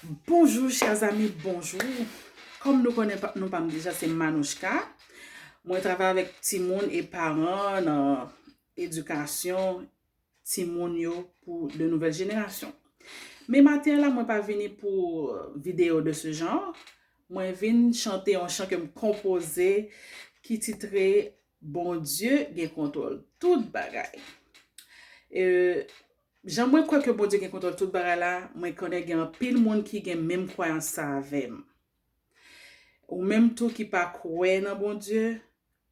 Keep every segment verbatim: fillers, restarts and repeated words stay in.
Bonjou, chè zanmi, bonjou. Kòm nou konnen pa- nou pa m deja, se Manouchka. Mwen travay avèk timoun e paran nan edikasyon timoun yo pou de nouvèl jenerasyon. Men maten an la, mwen pa vini pou videyo de ce genre. Mwen vin chante yon chan ke m konpoze ki titre Bondye gen kontwòl tout bagay. E, jan mwen kwè ke Bondye gen kontwòl tout bagay la, mwen konnen gen anpil moun ki gen menm kwayans sa avè m. Ou menm tou ki pa kwè nan Bondye,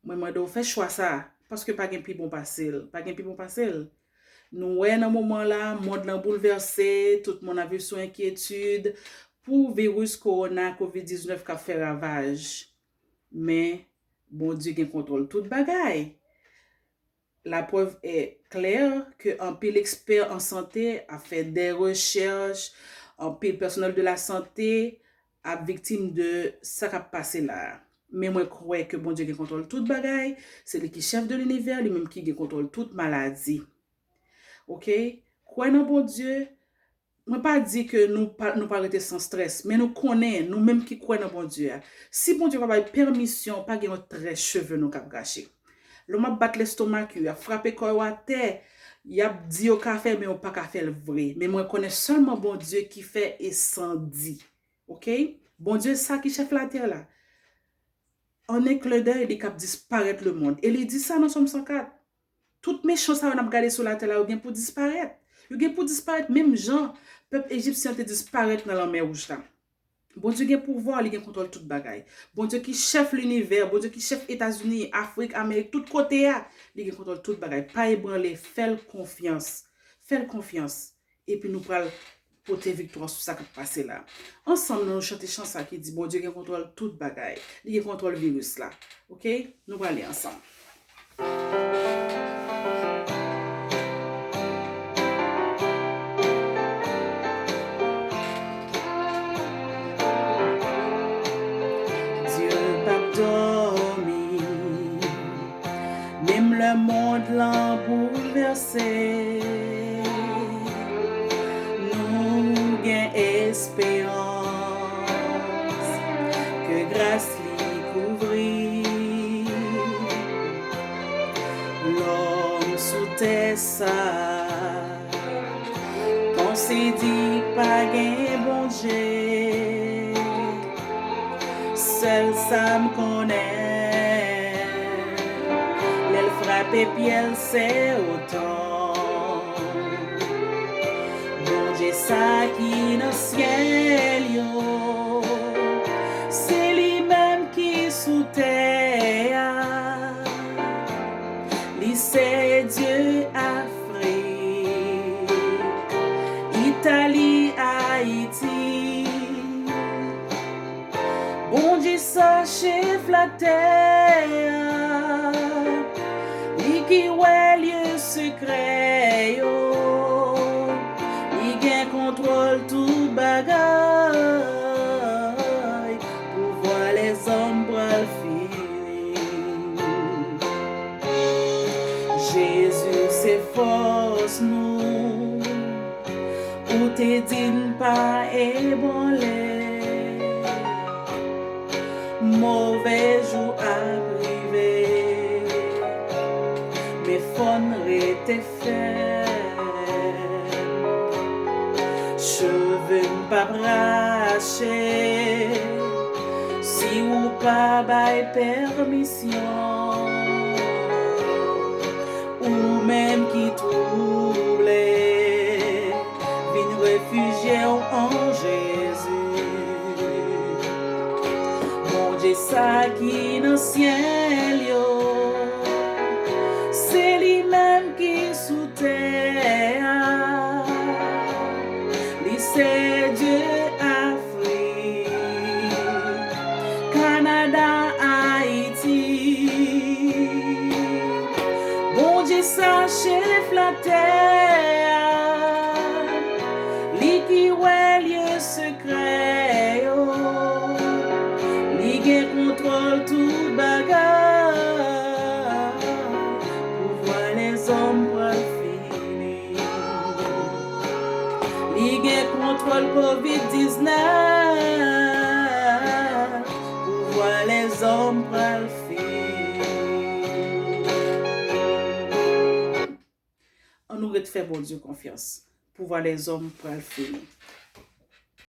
mwen mande w fè chwa sa, paske pa gen pi bon pase l, pa gen pi bon pase l. Nou wè nan moman la, mond lan boulvèse, tout moun ap viv sou enkyetid pou viris kowona kovid diznèf k ap fè ravaj. Men, Bondye gen kontwòl tout bagay. La preuve est claire que anpil ekspè an sante ap fè de rechèch, anpil pèsonèl de la sante ap viktim de sa k ap pase la a. Men mwen kwè ke Bondye gen kontwòl tout bagay, se li ki chèf de linivè, li menm ki gen kontwòl tout maladi. Oke? Kwè nan Bondye, mwen pa di ke nou pa, nou pa rete san strès, men nou konnen, nou menm ki kwè nan Bondye a, si Bondye pa bay pèmisyon, pa gen yon trè cheve nou k ap gache. Lè m ap bat lestomak yo, y ap frape kò yo atè, y ap di yo ka fè, men yo pa ka fè l vre. Men mwen konnen sèlman Bondye ki fè e san di. Oke? Bondye sa ki chèf latè la. An en klen dèy, li k ap disparèt lemonn. E li di sa nan Sòm san kat. Tout mechan sa yo n ap gade sou latè la, yo gen pou disparèt. Yo gen pou disparèt menm jan pèp ejipsyen an te disparèt nan Lanmè Wouj la. Bondye gen pouvwa, li gen kontwòl tout bagay. Bondye ki chèf linivè, Bondye ki chèf Etazini, Afrik, Amerik, tout kote a, li gen kontwòl tout bagay. Pa ebranle, fè l konfyans. Fè l konfyans. Epi nou pral pote viktwa sou sa k ap pase la. Ansanm, nou chante chan sa ki di, Bondye gen kontwòl tout bagay. Li gen kontwòl viris la. Oke? Nou prale ansanm. Dye p ap dòmi, menm lè mond lan boulvèse, nou gen esperans ke gras li kouvri lòm sou tè sa. Panse di pa gen Bondye, sèl sa m konnen, lè l frape pye l se otan. Bondye sa ki nan syèl yo, se li menm ki sou tè a. Li se Dye Afrik, Itali, Ayiti. Bondye sa chèf latè a, li ki wè lye sekrè yo, li gen kontwòl tout bagay. Pouvwa lèzòm pral fini. Jezi se fòs nou. Ou te di n pa ebranle. Move jou ap rive, men fò n rete fèm. Cheve n p ap rache si ou pa bay pèmisyon. Ou menm ki twouble, vin refijye w an Jezi. Bondye sa ki nan syèl yo, se li menm ki sou tè a. Li se Dye Afrik, Kanada, Ayiti. Bondye sa chèf latè a, li ki wè lye sekrè yo, li gen kontwòl tout bagay. Pouvwa lèzòm pral fini. Li gen kontwòl Kovid diznèf, pouvwa lèzòm pral fini. An nou ret fè Bondye konfyans. Pouvwa lèzòm pral fini.